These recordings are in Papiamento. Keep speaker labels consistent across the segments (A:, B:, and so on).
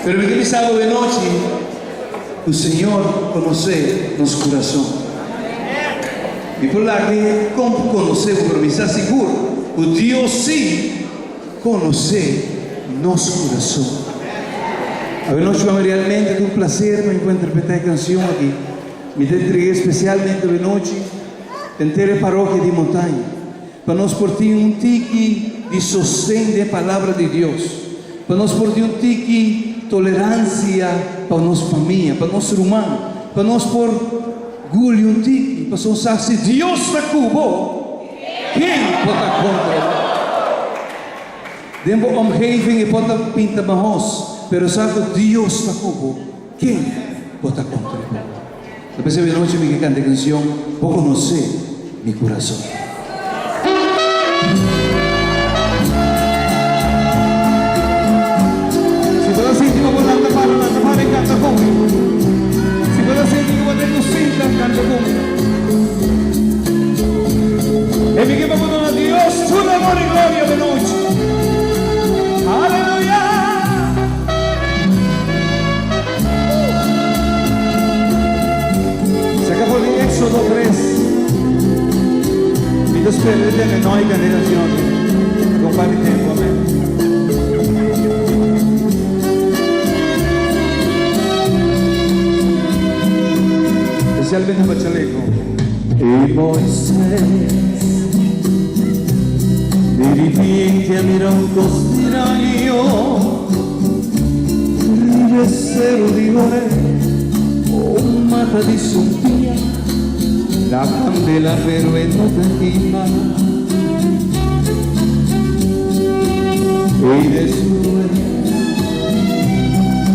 A: Pero mi ke bisa bo anochi ku Señor konosé nos kurason. Mi por laga kon por konosé bo, pero mi sa sigur ku Dios sí konosé nos kurason. Awenochi pa mi realmente ta un plaser pa mi por interpretá e kanshon aki. Mi ta entreg'é spesialmente awenochi henter e parokia di Montaña. Pa nos por tin un tiki di sosten den e Palabra di Dios. Pa nos por tin un tiki toleransia pa nos famia, pa nos ruman. Pa nos por guli un tiki, pasobra sa si Dios ta ku bo, ken por ta kontra bo? Den bo omgeving e por ta pinta mahos, pero sa ku Dios ta ku bo, ken por ta kontra bo? Ta p'esei e nochi mi ke kanta e kansion Bo konosé mi kurason. Si bo ta sinti ku bo lanta para, lanta para i kanta ku mi. Si bo ta sinti ku bo ta inusinta, kanta ku mi. E mi ke pa bo duna Dios tur honor i gloria e nochi. Aleluya! Saca for di Éxodo 3. Mi ta spera di tende noi canta e cancion aki pa un par di tempo. Amen. Especialmente pa Chaleco.
B: Y Moisés di ripiente a mira un cos straño. Riba e seru di Horeb, un mata di sumpia, ta kandela pero e no ta kima. I despues,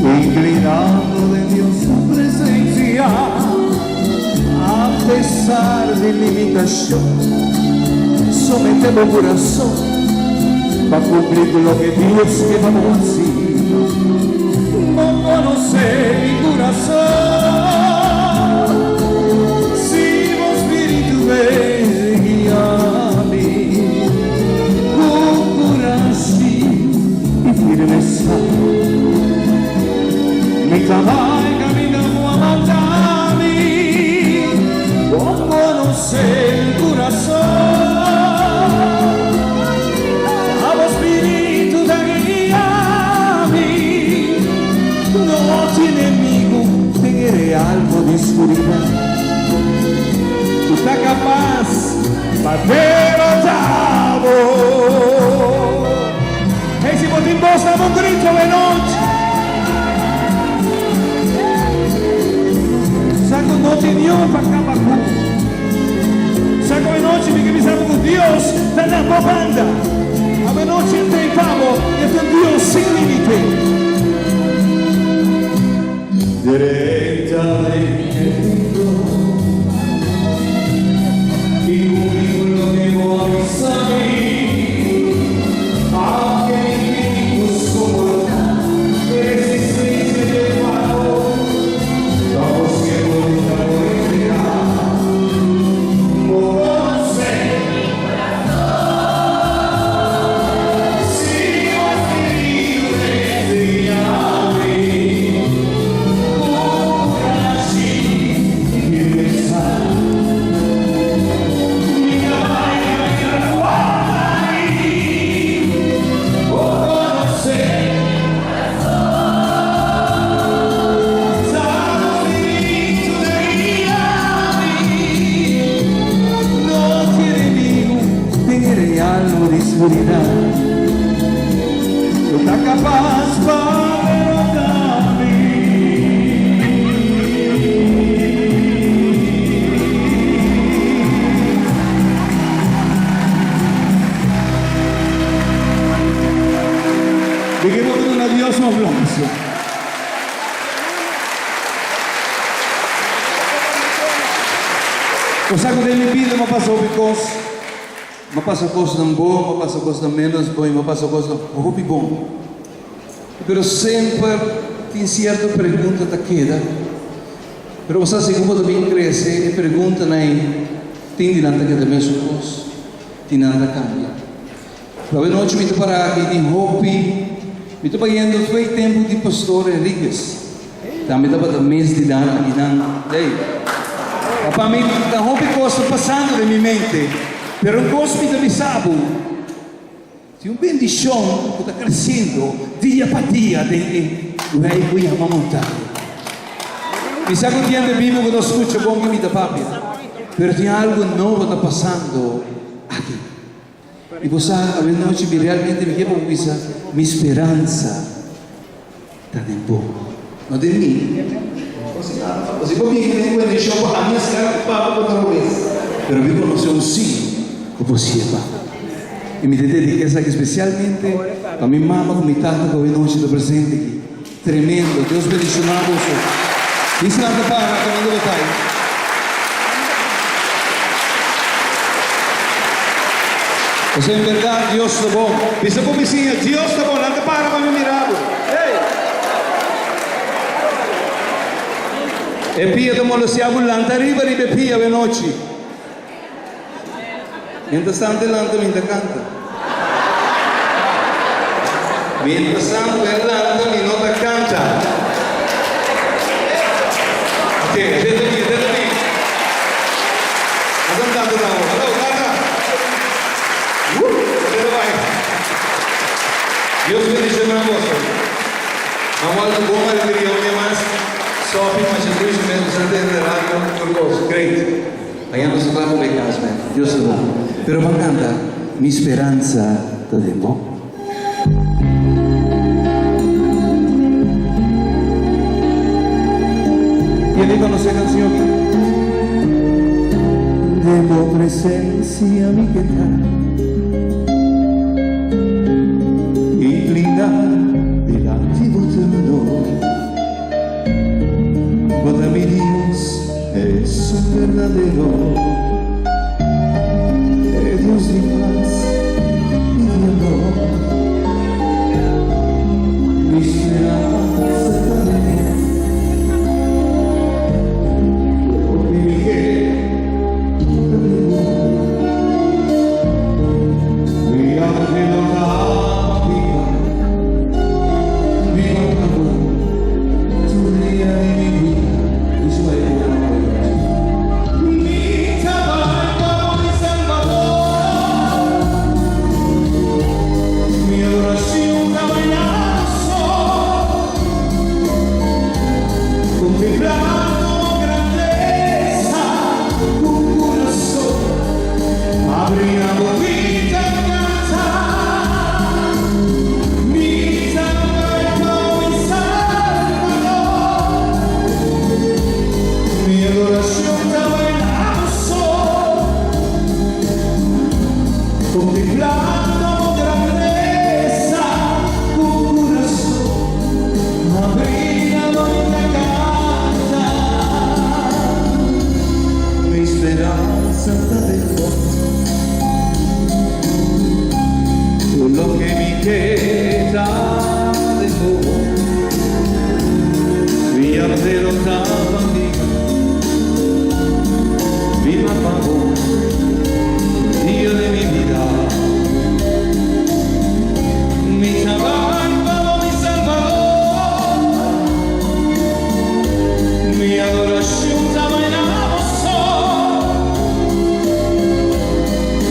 B: inklinando den Dios su presensia, a pesar di limitashon, someté bo kurason pa kumpli ku loke Dios ke pa bo hasi. Bo konosé mi kurason, si bo spiritu bai guia mi ku kurashi i firmesa. Mi ta bai kaminda ku a manda mi. Bo konosé mi kurason. Ta bo spiritu ta guia mi. No tin enemigu den e realmo di skuridat ku ta kapas pa derotá bo.
A: Hey, si bo tin bos, dame un grito awe nochi. Sa ku no tin niun pa kaba ku. Sa ku awe nochi mi ke bisa bo ku Dios ta na bo banda. Awe nochi e ta ei pa bo, e ta un Dios sin limite.
B: Drenta den e mundo i uni ku loke bo a bisa mi, aunke mi tin ku soportá e resistencia dje faro, ta bo siervo mi ta por entregá. Bo konosé mi kurason, si bo spiritu enseñá mi.
A: Cu ta capaz pa derota mi. Di ki bo ta duna Dios un aplauso? Bo sa cu den mi bida mi a pasa hopi cos. Mi a pasa kosnan bon, mi a pasa kosnan ménos bon i mi a pasa kosnan hopi bon. Pero semper tin sierto pregunta ta keda. Pero bo sa segun bo ta bin krese e preguntanan ei tin di nan ta keda mesun kos, tin nan ta kambia. Pero awenochi mi ta para aki tin hopi. Mi ta bayendo fo'i tempu di Pastor Henriquez. Tambe tabata mes di dan akinan. Ey. Pa mi ta hopi kos ta pasando den mi mente, pero un kos mi ta bisa bo, tin un bendishon ku ta kresiendo dia pa dia den e rei ku yama Montaña. Mi sa ku tin hende bibu ku ta skucha bon ku mi ta papia, pero tin algu nobo ta pasando aki. I bo sa, awenochi mi realmente mi ke pa bo bisa, mi speransa ta den bo, no den mi. Bo si por bini den bendishon pa ami a skara ku papa ku ta robes, pero mi konosé un sí ku por sié pa. I mi ta dediká esaki spesialmente pa mi mama ku mi tata ku awenochi ta presente aki. Tremendo! Dios bendishoná boso. Dice nan ta para kaminda bo ta ei. Pasobra en berdad Dios ta bon. Bisa bo bisiña, Dios ta bon. Nan ta para pa mi mira bo. Hey! E pia ta molestia bo, lanta riba riba e pia awenochi. Mientras tanto e lanta mi ta canta. Mientras tanto e lanta mi no ta canta. Ok, atenta mi, atenta mi. Ata un tata ta awor. Hallo, tata. Woo, atenta bai. Dios bendiciona boso. Awor ta bon alegria un dia mas. Sofi masha dushi mes, bo sa tende radio, tur cos. Great. Mañana nos ta kla pa bai kas bek. Dios ta bon. Pero ban kanta, Mi speransa ta den bo. Ken di konosé kanshon aki? Den bo presensia mi ke ta Inkliná dilanti bo trono. Bo ta mi Dios, esun berdadero, e Dios di pas i di amor. Mi speransa ta den bo, loke mi ke ta den bo. Mi anhelo ta biba. Biba pa bo tur dia di mi bida. I su bai por na bai. Mi ta bai pa bo mi Salbador. Mi adoracion ta bai na bo so. Contemplando bo grandeza cu curason abri na bo bida canta. Mi ta bai pa mi Salvador, mi adoracion ta bai na bo so, contemplando bo grandeza cu curason abri na bo ta canta, mi speransa ta den bo. Tur loke mi ke ta den bo. Mi anhelo ta pa biba, biba pa bo tur dia di mi bida. Mi ta bai pa bo mi Salvador, mi adoracion ta bai na bo so.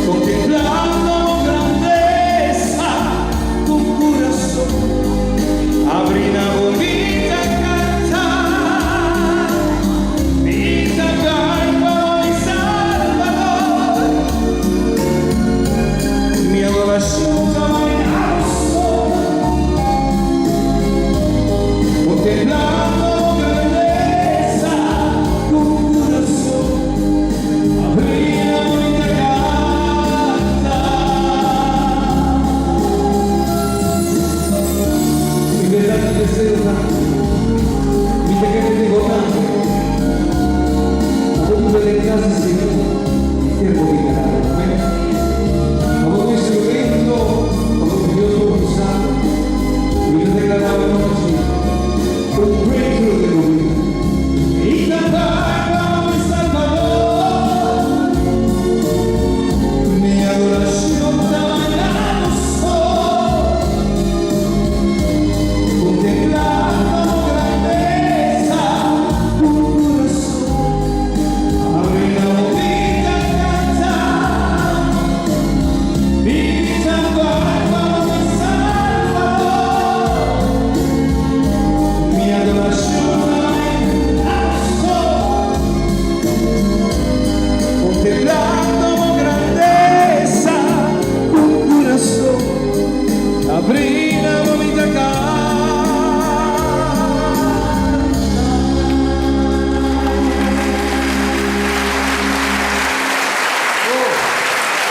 A: Contemplando bo grandeza cu curason abri na bo mi ta canta, mi ta bai pa bo mi Salvador, mi adoracion ta bai na bo so. Contemplando bo grandeza cu curason. Abri na bo mi ta canta. Mi berdad mi deseo ta.